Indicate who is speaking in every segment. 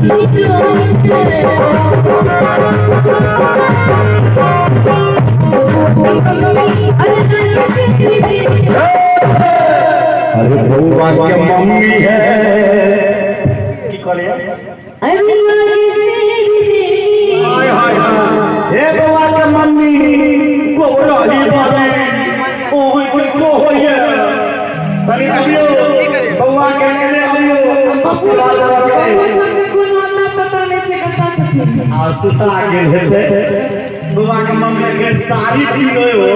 Speaker 1: अरे बउआ के मम्मी है की कहलिए? हाय हाय हाय, हे बउआ के मम्मी गोरही वाली ओहि के कोहइए, तनी अबियो बउआ के लेने अबियो। आ सुता गेल हेतै बउआ के मम्मी के साड़ी पीनो हो,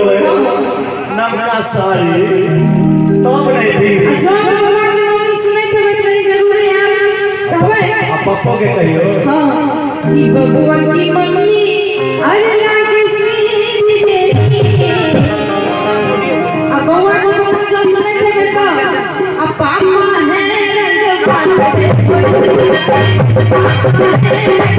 Speaker 1: नवका साड़ी तब नहीं थी। आ पप्पो के कहियो।
Speaker 2: हाँ, कि बबुआ की मम्मी अरे लागे सीधी देवी, आ बउआ के मम्मी जब सुनैत हेबै तऽ आ पापा है रंग बाटे, पापा है रंग।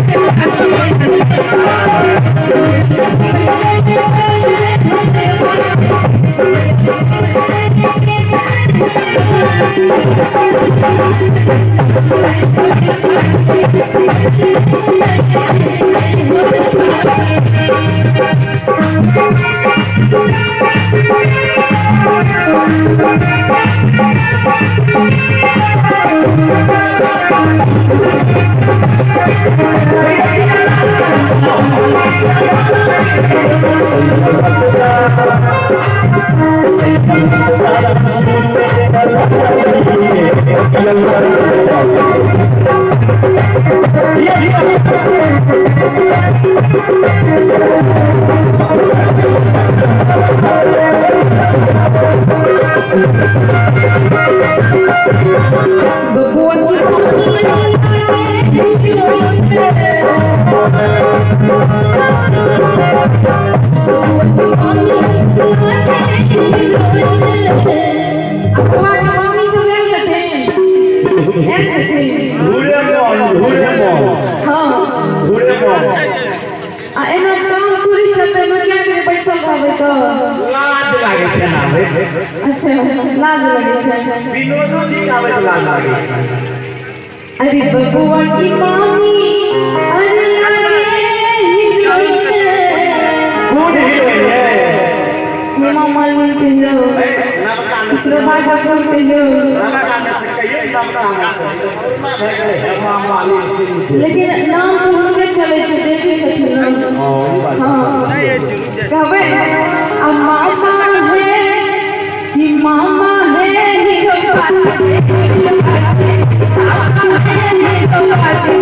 Speaker 2: बबुआ की मम्मी सब आयल छथिन, आयल छथिन।
Speaker 1: घूरे मन, घूरे मन।
Speaker 2: हाँ।
Speaker 1: घूरे मन।
Speaker 2: आ एना काम पूरी छतै मे किया के बैसल रहबै तऽ?
Speaker 1: लाज लागै छै ना।
Speaker 2: अच्छा, लाज लगै छै।
Speaker 1: विनोदो जी के आबै तऽ लाज लागै छै।
Speaker 2: अरे बबुआ की मामी अरे लागे हीरोइन।
Speaker 1: कोन हीरोइन है?
Speaker 2: हेमा मालिनी के हीरो।
Speaker 1: नवका में से।
Speaker 2: श्रद्धा कपूर के हीरो।
Speaker 1: नवका में से कहियो, नवका में से पुरना भए गेलै हेमा मालिनी।
Speaker 2: लेकिन नाम तऽ हुनके चलै छै, देखै छथिन।
Speaker 1: हँ, ई बात।
Speaker 2: हाँ, कहबै आ मामा है कि मामा है हीरो पाटे, पापा है हीरो पाटे।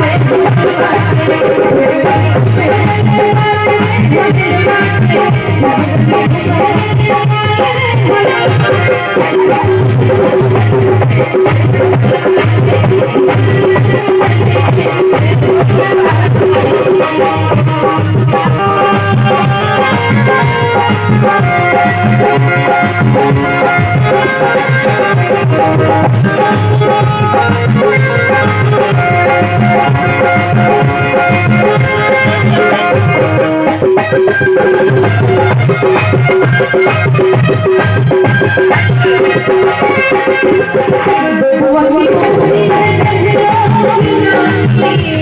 Speaker 2: बबुआ की मम्मी है हीरो की।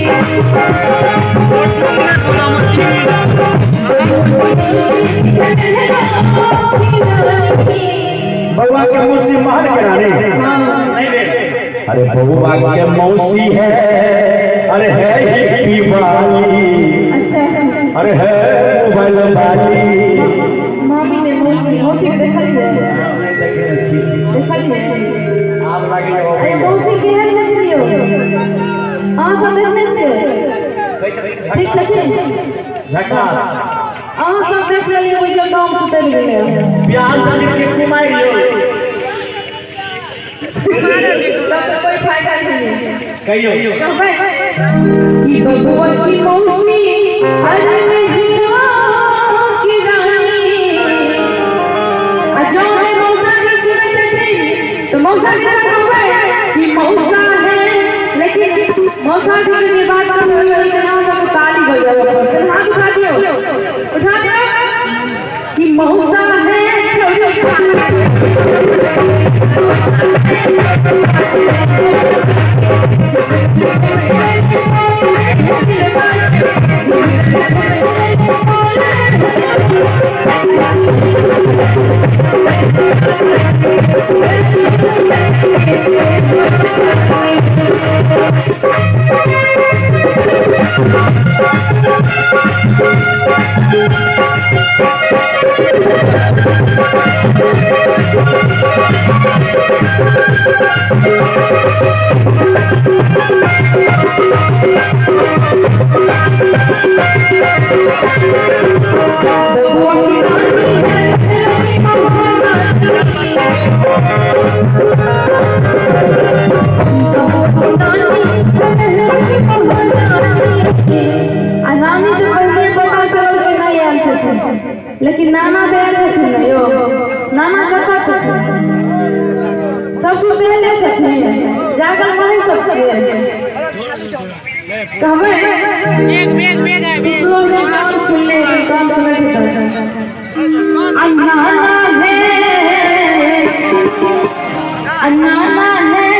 Speaker 1: बउआ के मौसी महल के रानी नहीं रे। अरे बउआ के मौसी है, अरे है ही वाली।
Speaker 2: अच्छा।
Speaker 1: अरे है मोबाइल वाली।
Speaker 2: मामी ने मौसी, मौसी के देखलियै?
Speaker 1: नहीं देखे छी।
Speaker 2: देखलियै?
Speaker 1: आब लागि।
Speaker 2: अरे मौसी केहन छथिन यौ? अहाँ सब देखने छियै? ठीक छथिन?
Speaker 1: झकास।
Speaker 2: अहाँ सब देख लेलियै, बुझियौ काम छुटि गेलै।
Speaker 1: बियाह शादी के कुमारि यौ।
Speaker 2: तब तऽ कोई फायदा नहीं।
Speaker 1: कहियो।
Speaker 2: कहबै कि बबुआ की मौसी अरे हीरो की रानी, आ जौने मौसा के सुनैत हेथिन तऽ मौसा के कहबै कि मौसा है, लेकिन मौसा जी के बात सुनबै तऽ अहाँ सब ताली बजाबै पड़तै। हाथ उठा दियौ, उठा दियौ कि मौसा है छोटे। कहबै सुतलो में कान खुलले कान सुनैत हेतै। अन्ना है, अन्ना है।